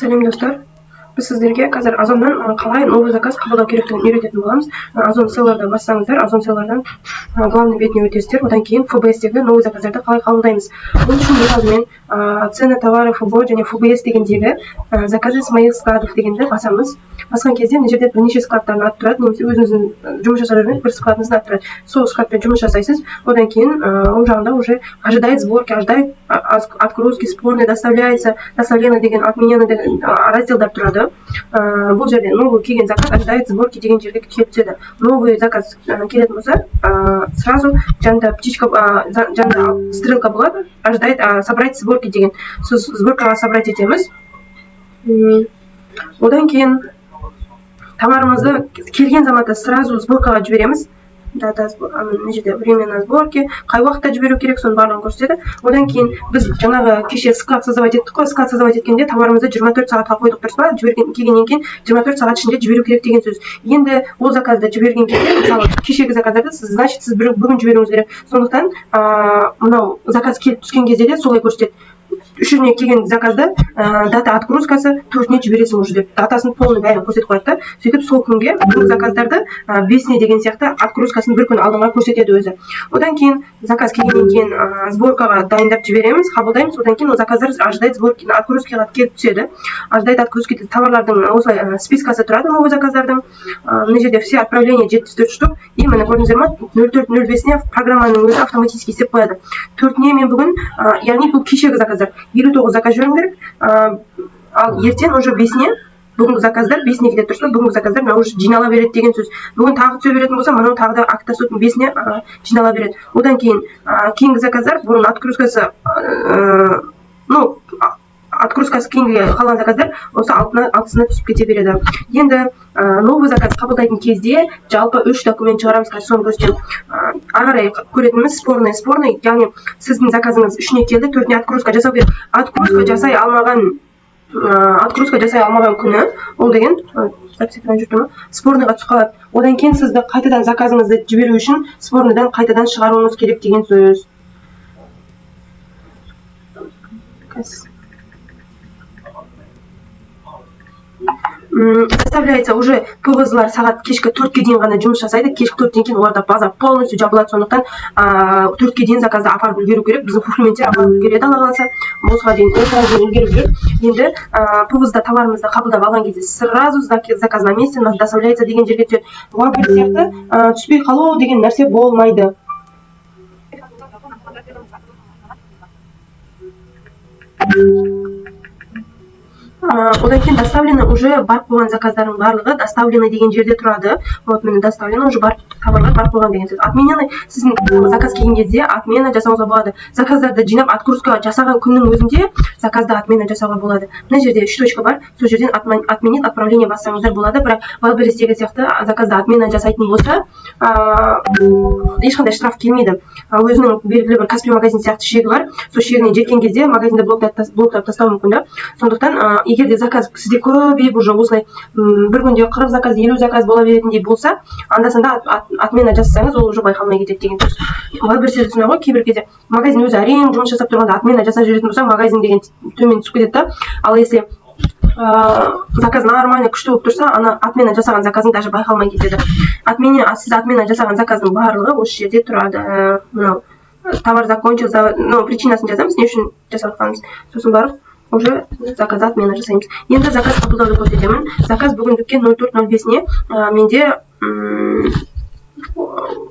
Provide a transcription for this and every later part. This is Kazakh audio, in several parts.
Сәлем, достар! Біз сіздерге қазір Озоннан қалай новый заказ қабылдау керектігін үйрететін боламыз. Озон Селлерді бассаңыздар, Озон Селлердан главный бетіне өтесіздер. Одан кейін ФБС-тегі новый заказдарды қалай қабылдаймыз? Ол үшін ең алдымен «Цены, товары ФБО» және «ФБС» дегендегі «Заказы с моих складов» дегенді басамыз. Басқан кезде мына жерде бірнеше складтардың аты тұрады немесе өзіңіздің жұмыс жасап жүрген бір складыңыздың аты тұрады. Сол складпен жұмыс жасайсыз. Одан кейін оң жағында уже «Ожидает сборки», «Ожидает отгрузки», «Спорный», «Доставляется», «Доставлено» деген, «Отменено» деген разделдар тұрады. Бұл жерде новый келген заказ «Ожидает сборки» деген жерге келіп түседі. Новый заказ келетін болса, сразу жанында птичка, жанында стрелка болады, «Ожидает собрать сборки» деген. Сол сборкаға собрать етеміз. Одан кейін товарымызды келген заматта сразу сборкаға жібереміз. Дата, мына жерде время на сборке, қай уақытта жіберу керек, соның барлығын көрсетеді. Одан кейін біз жаңағы кеше склад создавать еттік қой. Склад создавать еткенде товарымызды 24 сағатқа қойдық, дұрыс па? Жіберген, келгеннен кейін 24 сағат ішінде жіберу керек деген сөз. Енді ол заказды жіберген кезде, мысалы, кешегі заказдарды сіз, значит, сіз бүгін жіберуіңіз керек. Сондықтан мынау заказ келіп түскен кезде де солай көрсетеді: 3-іне келген заказды дата отгрузкасы 4-іне жібересің уже деп, датасын полный бәрін көрсетіп қояды да. Сөйтіп, сол күнге бүгінгі заказдарды 5-іне деген сияқты отгрузкасын бір күн алдыңға көрсетеді өзі. Одан кейін заказ келгеннен кейін сборкаға дайындап жібереміз, қабылдаймыз. Одан кейін ол заказдар «Ожидает сборки», «Отгрузкаға» келіп түседі. «Ожидает отгрузки» товарлардың осылай спискасы тұрады новый заказдардың. Мына жерде все отправления 74 штук. И міне, көрдіңіздер ма, 04.05-іне программаның өзі автоматически істеп қояды. 4-іне мен бүгін, яғни бұл кешегі заказдар, 59 заказ жіберуім керек. Ал ертең уже 5-іне бүгінгі заказдар 5-іне кетеді, дұрыс па? Бүгінгі заказдар мынау уже жинала береді деген сөз. Бүгін тағы түсе беретін болса, мынау тағы да акт доступный 5-іне жинала береді. Одан кейін кейінгі заказдар, бұрын отгрузкасы, ну, отгрузкасы кейінге қалған заказдар осы 6-сына түсіп кете береді. Енді новый заказ қабылдайтын кезде жалпы үш документ шығарамыз, қазір соны көрсетемін. Ары қарай көретініміз спорный. Спорный, яғни сіздің заказыңыз 3-іне келді, 4-іне отгрузка жасау керек. Отгрузка жасай алмаған күні ол деген, запись экран жүріп тұр ма, спорныйға түсіп қалады. Одан кейін сізді қайтадан заказыңызды жіберу үшін спорныйдан қайтадан шығаруыңыз керек деген сөз. Қазір. Доставляется уже ПВЗ-лар сағат кешкі 4-ке дейін ғана жұмыс жасайды. Кешкі 4-тен кейін оларда база полностью жабылады. Сондықтан 4-ке дейін заказды апарып үлгеру керек. Біздің фулфилменттер апарып үлгереді, Алла қаласа, осыған дейін үлгеріп жүр. Енді ПВЗ-да товарымызды қабылдап алған кезде сразу «Заказ на месте», «Доставляется» деген жерге түседі. Wildberries сияқты түспей қалу деген нәрсе болмайды. Одан кейін «Доставлено», уже барып қойған заказдардың барлығы «Доставлено» деген жерде тұрады. Вот, міне, «Доставлено», уже барып, товарлар барып қойған деген сөз. «Отменено», сіздің заказ келген кезде отмена жасауыңызға болады. Заказдарды жинап, отгрузка жасаған күннің өзінде заказды отмена жасауға болады. Мына жерде үш точка бар, сол жерден «Отменить отправление» бассаңыздар болады. Бірақ Wildberries-тегі сияқты заказды отмена жасайтын болса, ешқандай штраф келмейді. Өзінің белгілі бір Каспи магазин сияқты шегі бар. Сол шегіне жеткен кезде магазинді блоктап тастауы мүмкін да. Сондықтан егер де заказ сізде көбейіп, уже осылай бір күнде 40 заказ, 50 заказ бола беретіндей болса, анда санда отмена жасасаңыз, ол уже байқалмай кетеді деген сөз. Wildberries-те сондай ғой, кейбір кезде магазин өзі әрең жұмыс жасап тұрғанда отмена жасап жіберетін болсаң, магазин деген төмен түсіп кетеді да. Ал если заказ нормально, күшті болып тұрса, ана отмена жасаған заказың даже байқалмай кетеді. Отмена, сіз отмена жасаған заказдың барлығы осы жерде тұрады. Мынау «Товар закончился», ну, причинасын жазамыз, не үшін жасап жатқанымыз. Сосын барып уже заказ отмена жасаймыз. Енді заказ қабылдауды көрсетемін. Заказ бүгіндікке 04.05-іне менде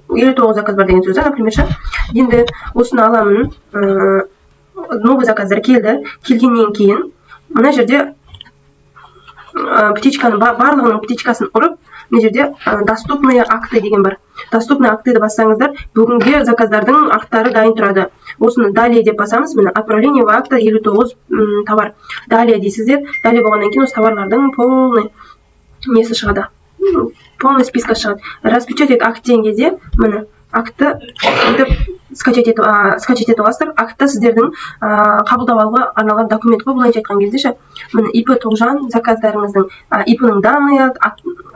59 заказ бар деген сөз да, например, ше. Енді осыны аламын. Новый заказдар келді. Келгеннен кейін мына жерде птичканы, барлығының птичкасын ұрып, мына жерде «Доступные акты» деген бар. «Доступные актыды» бассаңыздар, бүгінгі заказдардың акттары дайын тұрады. Осыны «Далее» деп басамыз. Міне, «Отправление в акта», 59 товар. «Далее» дейсіздер. «Далее» болғаннан кейін осы товарлардың полный несі шығады, полный списка шығады. «Распечатать акт» деген кезде, міне, актты бүйтіп Скачать етіп аласыздар. Актта сіздердің қабылдап алуға арналған документ қой, былайынша айтқан кезде ше. Міне, ИП Тоғжан, заказдарыңыздың, ИП-ның данные,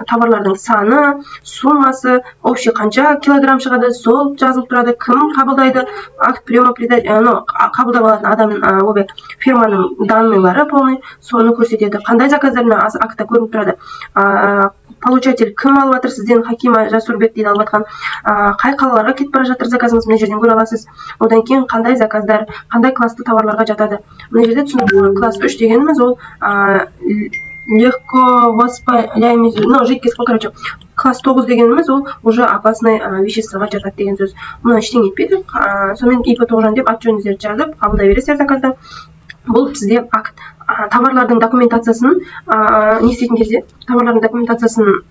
товарлардың саны, суммасы, общий қанша килограмм шығады, сол жазылып тұрады. Кім қабылдайды, акт приема, ну, қабылдап алатын адам, ойбай, фирманың данныйлары полный, соны көрсетеді. Қандай заказдар, мына актта көрініп тұрады. Получатель кім алып жатыр сізден, Хакима Жасурбек дейді алып жатқан. Қай қалаларға кетіп бара жатыр заказыңыз, мына жерден көре аласыз. Одан кейін қандай заказдар, қандай классты товарларға жатады, мына жерде түсінікті. Класс 3 дегеніміз ол легко воспаляемый, ну, жидкость қой, короче. Класс 9 дегеніміз ол уже опасный веществоға жатады деген сөз. Мұны ештеңе етпейді. Сонымен ИП Тоғжан деп аты жөніңіздерді жазып, қабылдай бересіздер заказды. Бұл сізде акт. Товарлардың документациясын не істейтін кезде, товарлардың документациясын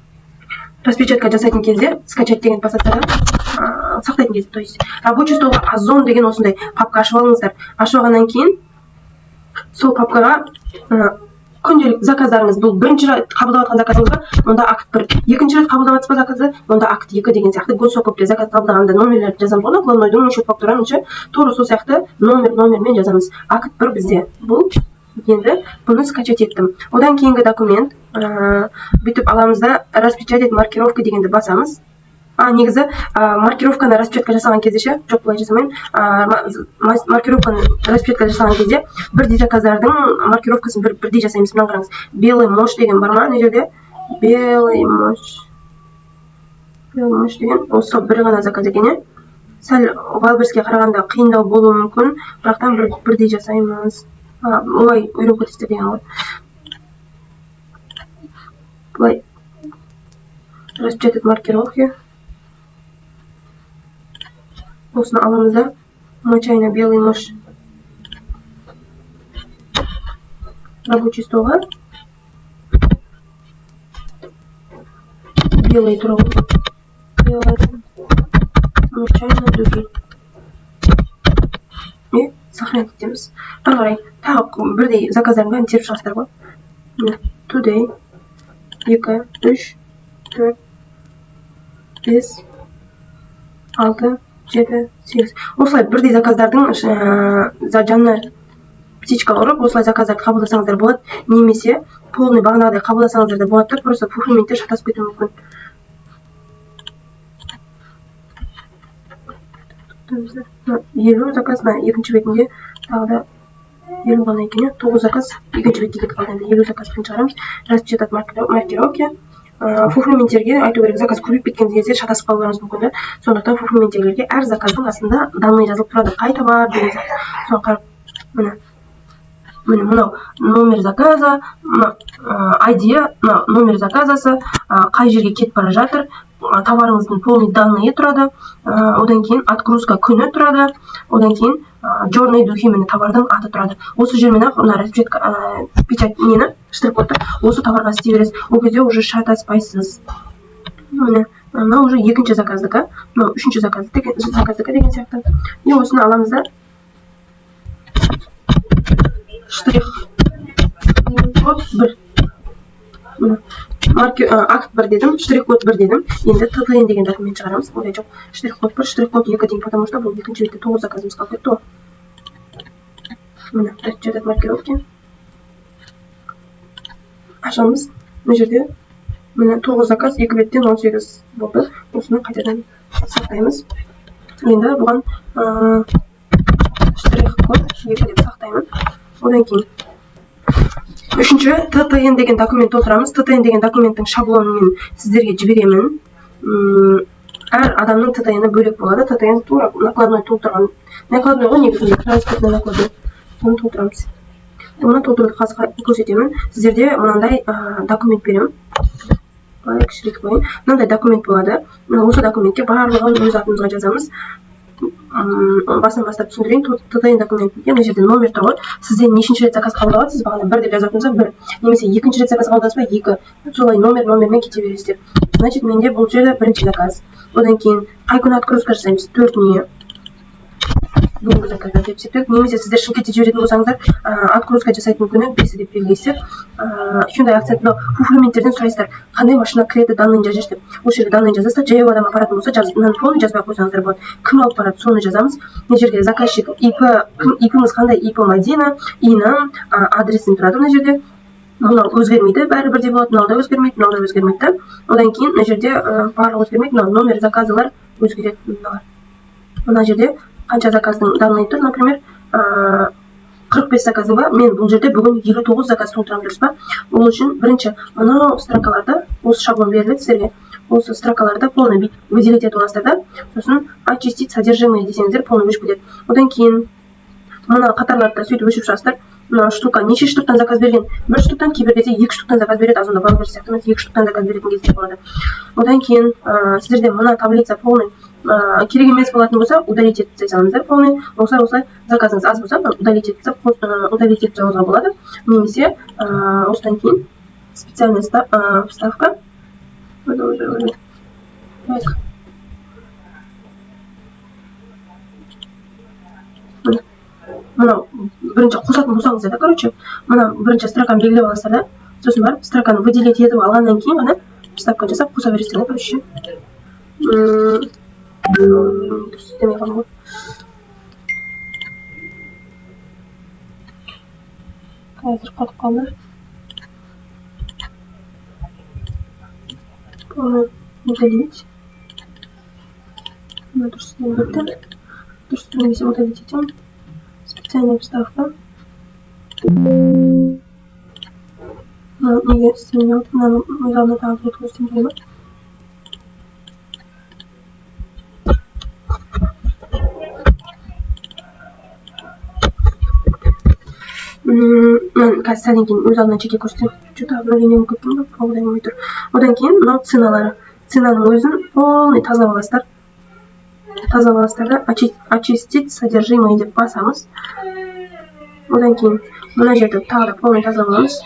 распечатка жасайтын кезде, скачать деген басасыздар да, сақтайтын кезде, то есть рабочий столға Озон деген осындай папка ашып алыңыздар. Ашып алғаннан кейін сол папкаға күнделік заказдарыңыз, бұл бірінші рет қабылдап жатқан заказыңыз ба, онда акт 1, екінші рет қабылдап жатсыз ба заказды, онда акт 2 деген сияқты. Госзакупте заказ қабылдағанда номерлерді жазамыз ғой, накладнойдың, счет фактураның ше, тура сол сияқты номер номермен жазамыз. Акт 1 бізде бұл. Енді бұны скачать еттім. Одан кейінгі документ, бүйтіп аламыз да, распечатать маркировка дегенді басамыз. Негізі маркировканы распечатка жасаған кезде ше, жоқ, былай жасамаймын. Маркировканы распечатка жасаған кезде бірдей заказдардың маркировкасын бірдей жасаймыз. Мына қараңыз, белый мощь деген бар ма ана жерде? Белый мощь, белый мощь деген осы бір ғана заказ екен, иә. Сәл Вайлдберриске қарағанда қиындау болуы мүмкін, бірақтан бірдей жасаймыз. Оңай үйреніп кетесіздер деген ғой. Былай распечатать маркировки, осыны аламыз да, мочайна, белый мощь, рабочий столға белый тұр ғой, белый мочайна духи, и сохранить етеміз. Ары қарай тағы бірдей заказдардың бәрін теріп шығасыздар ғой. Міне, today, 2, 3, 4, 5, 6, 7, 8, осылай бірдей заказдардың жанына птичка ұрып, осылай заказдарды қабылдасаңыздар болады немесе полный бағанағыдай қабылдасаңыздар да болады да, просто фулфилменттер шатасып кетуі мүмкін. 50 заказ, мына екінші бетінде тағы да 50 ғана екен, иә, 9 заказ екінші бетке кетіп қалды. Енді 50 заказбен шығарамыз. Распечатать маркировки. Фулфилменттерге айту керек, заказ көбейіп кеткен кезде шатасып қалуларыңыз мүмкін да, сондықтан фулфилменттегілерге әр заказдың астында данные жазылып тұрады, қай товар деген сияқты, соны қарап. Міне, мынау номер заказа, мына ID, мына номер заказасы, қай жерге кетіп бара жатыр, товарыңыздың полный данные тұрады. Одан кейін отгрузка күні тұрады, одан кейін черный духи, міне, товардың аты тұрады. Осы жермен ақ мына распечатка, печать нені, штрих кодты осы товарға істей бересіз, ол кезде уже шатаспайсыз. Міне, мынау уже екінші заказдікі, мынау үшінші заказдікі деген сияқты. И осыны аламыз да, штрих код 1, міне, акт 1 дедім, штрих код 1 дедім. Енді ТТН деген документ шығарамыз. Ой, жоқ, штрих код 1, штрих код 2 деймін, потому что бұл екінші бетте 9 заказымыз қалып кетті ғой. Міне, распечатать маркировки, ашамыз. Мына жерде, міне, 9 заказ, екі беттен 18 болды. Осыны қайтадан сақтаймыз. Енді бұған штрих код 2 деп сақтаймын. Одан кейін үшінші ТТН деген документ толтырамыз. ТТН деген документтің шаблонын мен сіздерге жіберемін. Әр адамның ТТН бөлек болады. ТТН тура накладной толтырған, накладной ғой негізінде, транспортный накладной, соны толтырамыз. Оны толтыруды қазір көрсетемін. Сіздерде мынандай документ беремін, былай кішірейтіп қояйын. Мынандай документ болады. Осы документке барлығын өз атымызға жазамыз. Басынан бастап түсіндірейін. ТТН документінде мына жерде номер тұр ғой. Сізден нешінші рет заказ қабылдап жатсыз, бағана 1 деп жазатын болса, 1, немесе екінші рет заказ қабылдадыңыз ба, 2, солай номер номермен кете бересіздер. Значит, менде бұл жерде бірінші заказ. Одан кейін қай күні отгрузка жасаймыз? 4-іне. Бүгінгі заказдар деп есептедік. Немесе сіздер Шымкентте жіберетін болсаңыздар, отгрузка жасайтын күні 5-і деп белгілейсіздер. Hyundai Accent, мынау фулфилменттерден сұрайсыздар, қандай машина кіреді, данныйын жазшы деп. Осы жерге данныйын жазасыздар. Жаяу адам апаратын болса, мынаны полный жазбай ақ қойсаңыздар болады. Кім алып барады, соны жазамыз. Мына жерге заказчик ИП, кім, ИП-іңіз қандай, ИП Мадина, ИИН, адресін тұрады мына жерде. Мынау өзгермейді, бәрі бірдей болады, мынау да өзгермейді, мынау да өзгермейді да. Одан кейін мына жерде барлығы өзгермейді, мынау номер заказалар өзгереді мыналар. Мына жерде қанша заказдың данные тұр, например, 45 заказым ба, мен бұл жерде бүгін 59 заказ толтырамын, дұрыс па? Ол үшін бірінші мынау строкаларды, осы шаблон беріледі сіздерге, осы строкаларды полный бүйтіп выделить етіп аласыздар да, сосын «очистить содержимое» десеңіздер, полный өшіп кетеді. Одан кейін мына қатарларды да сөйтіп өшіріп шығасыздар. Мына штука неше штуктан заказ берген, бір штуктан, кейбір кезде екі штуктан заказ береді. Озонда Вайлдберриз сияқты емес, екі штуктан заказ беретін кездер болады. Одан кейін сіздерде мына таблица полный керек емес болатын болса, удалить етіп тастай салыңыздар полный. Осылай заказыңыз аз болса, удалить етіп тастап, удалить етіп тастауыңызға болады. Немесе осыдан кейін специальная вставка. Так. Міне. Мынау бірінші қосатын болсаңыздар да, короче, мына бірінші строканы белгілеп аласыздар да, сосын барып строканы выделить етіп алғаннан кейін ғана вставка жасап қоса бересіздер да, короче. Дұрыс істемей қалдым ғой. Қазір қатып қалды. Полный удалить. Мына дұрыс істемей кетті. Дұрыс істемесе, удалить етемін. Специальная вставка. Мынау неге істемей қалды? Мынаны өз алдына тағы бір рет көрсетемін деген ба? Мынаны қазір сәлден кейін өз алдына жеке көрсетемін. Че-то обновление болып кеткен ба? Қабылдай алмай тұр. Одан кейін мынау ценалары. Ценаның өзін полный тазалап аласыздар. Тазалап аласыздар да, «очистить содержимое» деп басамыз. Одан кейін мына жерді тағы да полный тазалап аламыз.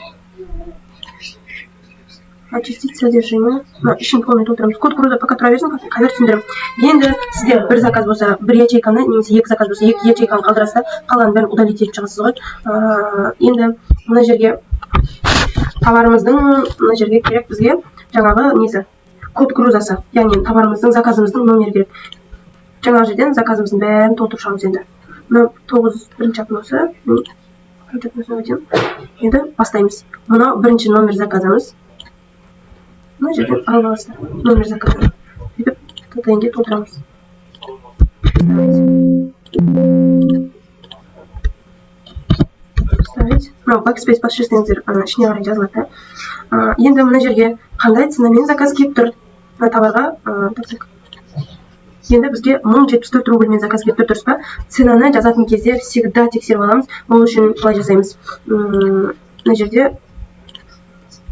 Очистить содержимое. Мына ішін полный толтырамыз. Код груза пока тұра берсін, қазір түсіндіремін. Енді сізде бір заказ болса, бір ячейканы, немесе екі заказ болса, екі ячейканы қалдырасыз да, қалғанын бәрін удалить етіп шығасыз ғой. Енді мына жерге товарымыздың, мына жерге керек бізге жаңағы несі, код грузасы, яғни товарымыздың, заказымыздың номері керек. Жаңағы жерден заказымыздың бәрін толтырып шығамыз енді. Мына тоғыз бірінші окносы, бірінші окносына өтемін. Енді бастаймыз. Мынау бірінші номер заказымыз. Мына жерден алып аласыздар номер заказын. Сөйтіп ТТН-ге толтырамыз. Вставить. Мынау backspace басып жіберсеңіздер, ана ішіне қарай жазылады да. Енді мына жерге қандай ценамен заказ келіп тұр мына товарға, так, так. Енді бізге 1074 рубльмен заказ келіп тұр, дұрыс па? Ценаны жазатын кезде всегда тексеріп аламыз. Ол үшін былай жасаймыз. Мына жерде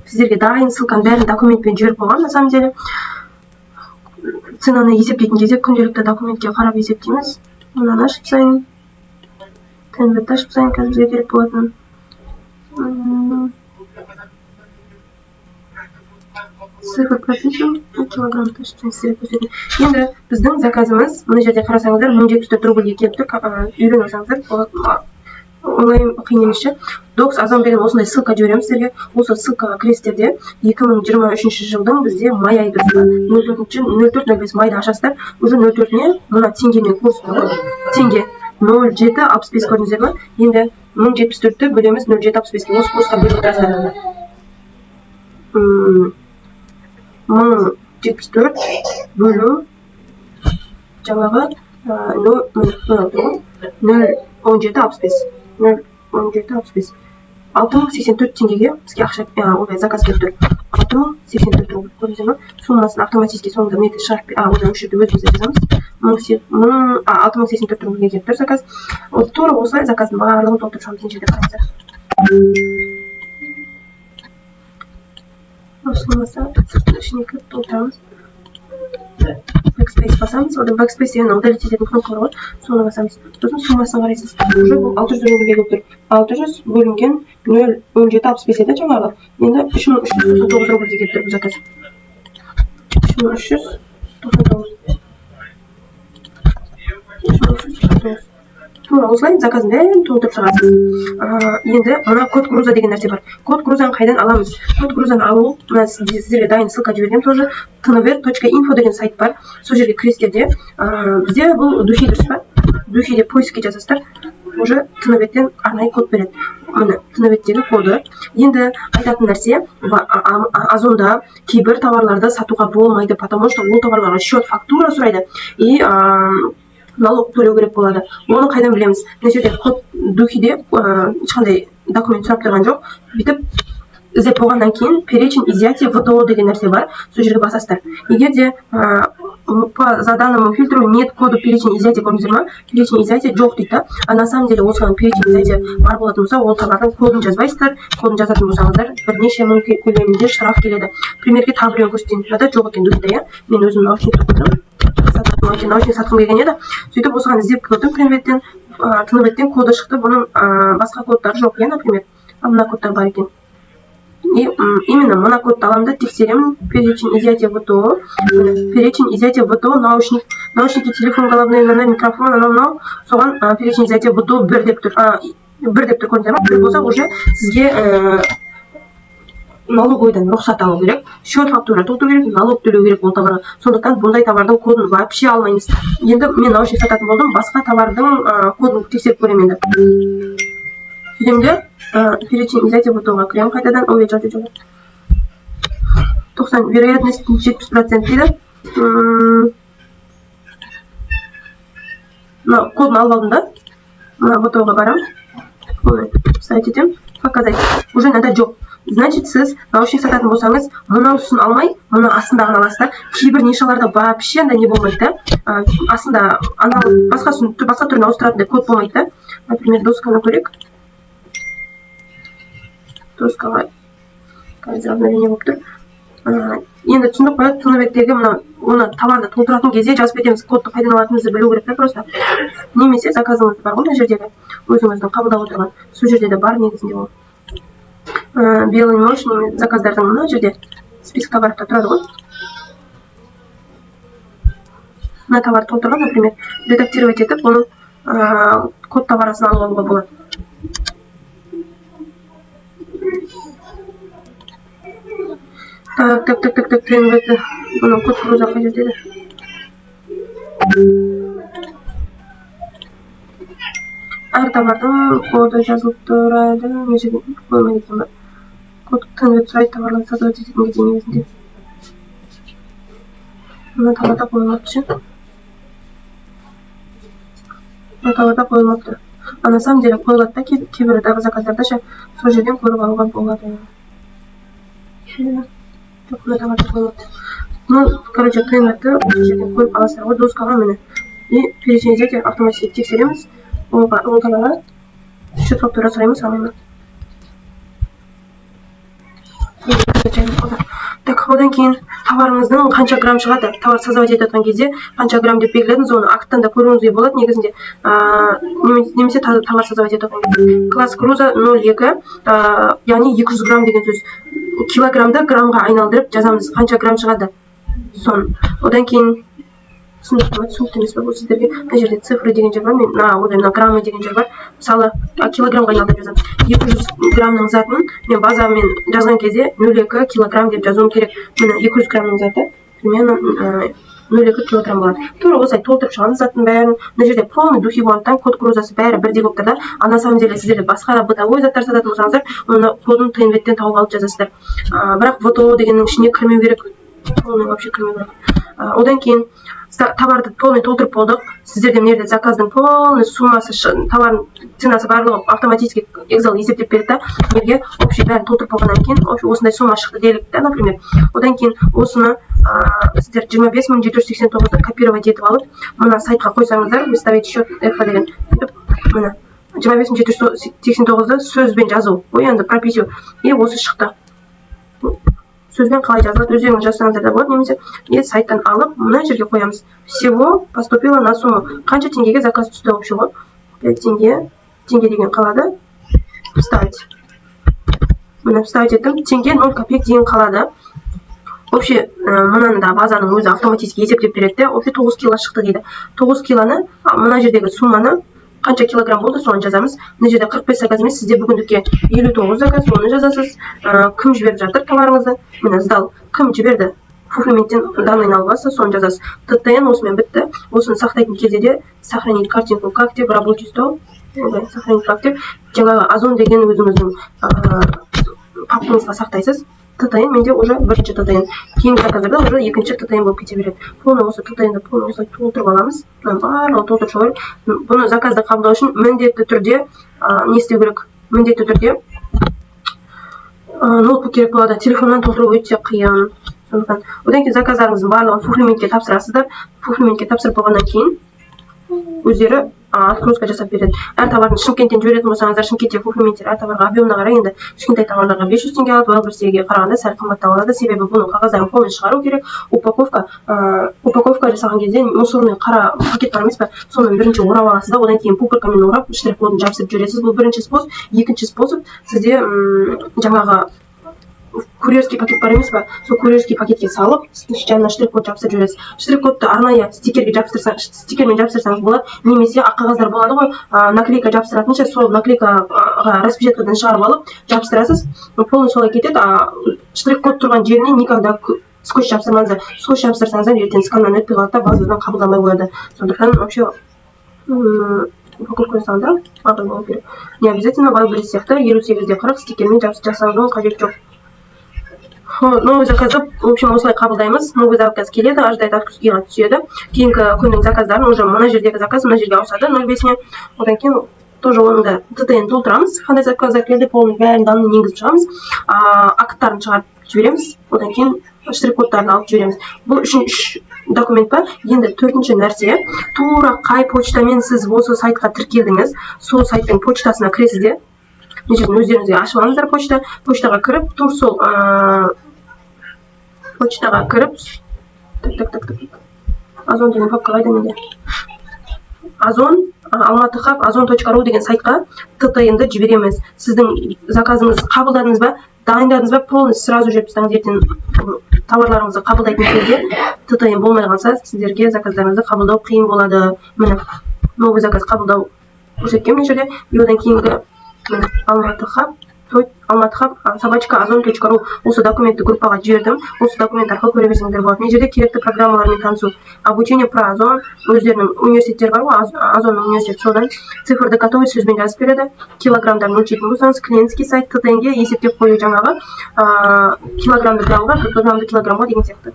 сіздерге дайын ссылканың бәрін документпен жіберіп қойған. На самом деле ценаны есептейтін кезде күнделікті документке қарап есептейміз. Мынаны ашып тастайын, ТНВ ашып тастайын, қазір бізге керек болатын. Цифр прописываем, килограмм ашып тастайын, сіздерге көрсетейін. Енді біздің заказымыз мына жерде қарасаңыздар, 1074 рубльге келіп тұр. Үйреніп алсаңыздар болады, оңай, қиын емес ше. Докс Озон деген осындай ссылка жіберемін сіздерге. Осы ссылкаға кіресіздер де, 2023 жылдың бізде май айы, дұрыс па? 04-ші, 04.05 майда ашасыздар. Уже 04-іне мына теңгемен курс бар ғой, теңге 0,765, көрдіңіздер ма? Енді 1074-ті бөлеміз 0,765-ке, осы курсқа бөліп отырасыздар. 1074 бөлу жаңағы, нөл, мынау тұр ғой, 0,1765, 0,1765, 6084 теңгеге бізге ақша, ой, заказ келіп тұр. 6084 рубль, көрдіңіздер ма? Суммасын автоматически соңында мына жерде шығарып, одан осы жерде өзіміз де жазамыз. 6084 рубльге келіп тұр заказ. Вот тура осылай заказдың барлығын толтырып шығамыз. Мына жерде қараңыздар, осылай ішіне кіріп толтырамыз. Backspace басамыз, одан backspace деген удалить ететін кнопка бар ғой, соны басамыз. Сосын суммасын қарайсыз, уже бұл 600 рубльге келіп тұр. 600 бөлінген 0,1765 еді жаңағы, енді 3399 рубльге келіп тұр бұл заказ. 3399, 3399. Тура осылай заказдың бәрін толтырып шығасыз. Енді мына код груза деген нәрсе бар. Код грузаны қайдан аламыз? Код грузаны алу, мына сіздерге дайын ссылка жібергенмін тоже, tnver.info деген сайт бар. Сол жерге кіресіздер де, бізде бұл духи, дұрыс па? Духи деп поискке жазасыздар, уже ТНВЭДтен арнайы код береді. Міне, ТНВЭДтегі коды. Енді айтатын нәрсе, Озонда кейбір товарларды сатуға болмайды, потому что ол товарларға счет фактура сұрайды и налог төлеу керек болады. Оны қайдан білеміз? Мына жерде код духиде ешқандай документ сұрап тұрған жоқ. Бүйтіп іздеп болғаннан кейін «Перечень изъятия ВТО» деген нәрсе бар, сол жерге басасыздар. Егер де «По заданному фильтру нет кода перечень изъятия», көрдіңіздер ма, перечень изъятия жоқ дейді да. А на самом деле осыған перечень изъятия бар болатын болса, ол товардың кодын жазбайсыздар. Кодын жазатын болсаңыздар, бірнеше мың көлемінде штраф келеді. Примерге тағы біреуін көрсетейін. Мынада жоқ екен духида, иә. Мен өзім наушникті қойдым, наушник сатқым келген еді. Сөйтіп осыған іздеп көрдім ТНВЭДтен, ТНВЭДтен коды шықты бұның, басқа кодтары жоқ, иә, например. А мына кодтар бар екен. И именно мына кодты аламын да тексеремін. Перечень изъятия ВТО, перечень изъятия ВТО, наушник, наушники, телефон головной, мына микрофон, анау мынау соған перечень изъятия ВТО бір деп тұр, бір деп тұр, көрдіңіздер ма? Бір болса, уже сізге налоговыйдан рұқсат алу керек, счет фактура толтыру керек, налог төлеу керек ол товарға. Сондықтан бұндай товардың кодын вообще алмаймыз. Енді мен наушник сататын болдым, басқа товардың кодын тексеріп көремін. Енді сөйтемін де, перечень изъятия ВТО-ға кіремін қайтадан. Ой, жоқ, жоқ, жоқ, 90, вероятность 70% дейді. Мына кодын алып алдым да, мына ВТО-ға барамын, оны вставить етемін, показать. Уже мынада жоқ. Значит, сіз наушник сататын болсаңыз, мынауысын алмай, мына астындағыны аласыздар. Кейбір нишаларда вообще андай не болмайды да, астында анау басқасын, басқа түрін ауыстыратындай код болмайды да. Например, досканы көрейік. Доскаға қазір обновление болып тұр. Енді түсіндік қой, ТНВЭДтегі мына оны товарды толтыратын кезде жазып кетеміз. Кодты қайдан алатынымызды білу керек та просто. Немесе заказыңыз бар ғой мына жердегі, өзіңіздің қабылдап отырған, сол жерде де бар негізінде ол. Белый ночь заказдардың мына жерде список товаровта тұрады ғой. Мына товарды толтырған, например, редактировать етіп, оның код товарасын алып алуға болады. Так, так, так, так, так, ТНВЭД, бұның код груза қай жерде еді? Әр товардың коды жазылып тұрады. Мына жерде қоймайды екен ба? Код ТНВЭД сұрайды товарларды создавать ететін кезде негізінде. Мына товарда қойылмапты ше, мына товарда қойылмапты. А на самом деле қойылады да кейбір заказдарда ше, сол жерден көріп алуға болады. Жоқ, мына товарда қойылмапты. Ну, короче, ТНВЭДті осы жерден көріп аласыздар ғой. Доскаға міне, и перечень изъятия автоматически тексереміз. Ол товарға счет фактура сұрай ма, сұрамай ма? Так, одан кейін товарыңыздың қанша грамм шығады? Товар создавать етіп жатқан кезде қанша грамм деп белгіледіңіз, оны акттан да көруіңізге болады негізінде. Немесе товар создавать етіп жатқан кезде класс груза 0,2, яғни 200 грамм деген сөз. Килограммды граммға айналдырып жазамыз, қанша грамм шығады соны. Одан кейін түсінікті ма, түсінікті емес па бұл сіздерге? Мына жерде цифры деген жер бар, мен мына, ой, мына граммы деген жер бар. Мысалы, килограммға айналдырып жазамын. 200 граммның затын мен базамен жазған кезде 0,2 килограмм деп жазуым керек. Міне, 200 граммның заты примерно 0,2 килограмм болады. Тура осылай толтырып шығамыз заттың бәрін. Мына жерде полный духи болғандықтан, код грузасы бәрі бірдей болып тұр да. А на самом деле сіздерде басқа бытовой заттар сататын болсаңыздар, оны кодын ТНВЭДтен тауып алып жазасыздар. Бірақ ВТО дегеннің ішіне кірмеу керек, полный вообще кірмеу керек. Одан кейін товарды полный толтырып болдық. Сіздерде мына жерде заказдың полный суммасы, товардың ценасы, барлығы автоматически Excel есептеп береді да. Мына жерге общий бәрін толтырып болғаннан кейін осындай сумма шықты делік та, например. Одан кейін осыны сіздер 25 789-ды копировать етіп алып, мына сайтқа қойсаңыздар, «Выставить счет ФХ» деген, сөйтіп міне, 25 789-ды сөзбен жазу ғой енді, прописью, и осы шықты. Сөзбен қалай жазылады, өздеріңіз жазсаңыздар да болады, немесе и сайттан алып мына жерге қоямыз. Всего поступило на сумму, қанша теңгеге заказ түсті общий ғой, 5 теңге, теңге деген қалады. Вставить, міне, вставить еттім, теңге 0 копеек деген қалады. Общий мынаны да базаның өзі автоматически есептеп береді де, общий 9 кило шықты дейді. 9 килоны, мына жердегі сумманы Қанша килограмм болды, соны жазамыз. Мына жерде 45 заказ емес, сізде бүгіндікке 59 заказ, оны жазасыз. Кім жіберіп жатыр товарыңызды? Міне, сдал. Кім жіберді? Фулфилменттен данныйын алып аласыз, соны жазасыз. ТТН осымен бітті. Осыны сақтайтын кезде де «Сохранить картинку как» деп, «Рабочий стол», «Сохранить как» деп, жаңағы Озон деген өзіңіздің папкаңызға сақтайсыз. ТТН менде уже бірінші ТТН, кейінгі заказдарда уже екінші ТТН болып кете береді. Полный осы ТТН-ді полный осылай толтырып аламыз. Мынаның барлығын толтырып шығу керек. Бұны, заказды қабылдау үшін міндетті түрде не істеу керек? Міндетті түрде ноутбук керек болады, телефоннан толтыру өте қиын. Сондықтан одан кейін заказдарыңыздың барлығын фулфилментке тапсырасыздар. Фулфилментке тапсырып болғаннан кейін өздері отгрузка жасап береді әр товардың. Шымкенттен жіберетін болсаңыздар, Шымкентте фулфилменттер әр товарға объемына қарай енді кішкентай товарларға 500 теңге алады, Вайлдберристегі қарағанда сәл қымбаттау алады, себебі бұның қағаздарын полный шығару керек. Упаковка жасаған кезде мусорный қара пакет бар емес па, соны бірінші орап аласыз да, одан кейін пупыркамен орап, штрих кодын жабыстырып жібересіз. Бұл бірінші способ. Екінші способ: сізде жаңағы курьерский пакет бар емес па, сол курьерский пакетке салып, жанына штрих код жабыстырып жібересіз. Штрих кодты арнайы стикерге жабыстырсаң, стикермен жабыстырсаңыз болады немесе ақ қағаздар болады ғой, наклейка жабыстыратын ше, сол наклейкаға распечаткадан шығарып алып жабыстырасыз, полный солай кетеді. А штрих код тұрған жеріне никогда скотч жабыстырмаңыздар. Скотч жабыстырсаңыздар, ертең сканнан өтпей қалады да, базадан қабылдамай қояды. Сондықтан вообще упаковка жасағанда абай болу керек. Не обязательно Вайлдберрис сияқты 58 де 40 стикермен жасаудың қажеті жоқ. Новый заказды, в общем, осылай қабылдаймыз. Новый заказ келеді, ожидает отгрузкаға түседі. Кейінгі күннің заказдарын уже мына жердегі заказ мына жерге ауысады, 05-іне. Одан кейін тоже оның да ТТН толтырамыз, қандай заказдар келді, полный бәрін данныйын енгізіп шығамыз, акттарын шығарып жібереміз, одан кейін штрих кодтарын алып жібереміз. Бұл үшін үш документ па. Енді төртінші нәрсе: тура қай почтамен сіз осы сайтқа тіркелдіңіз, сол сайттың почтасына кіресіз де, мына жерден өздеріңізге ашып алыңыздар почта. Почтаға кіріп, тур сол почтаға кіріп, так, так, так, так, Озон деген папка қайда менде? Озон Алматы хаб ozon.ru деген сайтқа ТТН-ді жібереміз. Сіздің заказыңыз қабылдадыңыз ба, дайындадыңыз ба, полностью сразу жіберіп тастаңыз. Ертең товарларыңызды қабылдайтын кезде ТТН болмай қалса, сіздерге заказдарыңызды қабылдау қиын болады. Міне, новый заказ қабылдау көрсеткен мына жерде. И одан кейінгі, міне, Алматы хаб, алматыхаб@ozon.ru, осы документті группаға жібердім. Осы документ арқылы көре берсеңіздер болады. Мына жерде керекті программалармен танысу, обучение про Озон, өздерінің университеттері бар ғой, Озонның университеті, содан цифрды готовый сөзбен жазып береді. Килограммдарын өлшейтін болсаңыз, клиентский сайт, ТТН-ге есептеп қою, жаңағы килограммды граммға, граммды килограммға деген сияқты.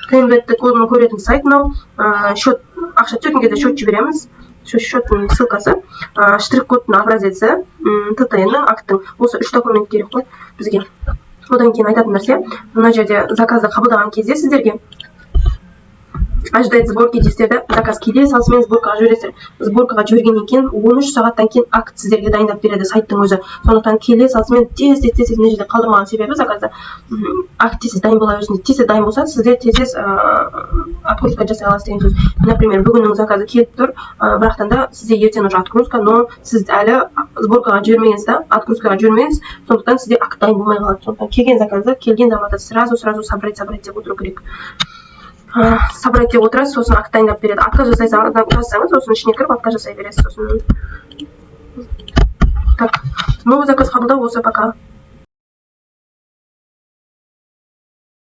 ТНВЭД кодын көретін сайт мынау. Счет, ақша түсетін кезде счет жібереміз, счеттың ссылкасы, штрих кодтың образеці, ТТН-ның, акттың, осы үш документ керек қой бізге. Одан кейін айтатын нәрсе: мына жерде заказды қабылдаған кезде сіздерге «Ожидает сборки» дейсіздер да, заказ келе салысымен сборкаға жібересіздер. Сборкаға жібергеннен кейін 13 сағаттан кейін акт сіздерге дайындап береді сайттың өзі. Сондықтан келе салысымен тез, тез, тез, тез мына жерде қалдырмаған себебі заказды акт тез дайын бола берсін. Тез дайын болса, сіздер тез, тез отгрузка жасай аласыз деген сөз. Например, бүгіннің заказы келіп тұр, бірақтан да сізде ертең уже отгрузка, но сіз әлі сборкаға жібермегенсіз да, отгрузкаға жібермегенсіз, сондықтан сізде акт дайын болмай қалады. Сондықтан келген заказды келген заматта сразу, сразу «Собрать, собрать» деп отыру керек. «Собрать» деп отырасыз, сосын акт дайындап береді. Отказ жасасаңыз, осының ішіне кіріп, отказ жасай бересіз сосын. Так, новый заказ қабылдау осы пока.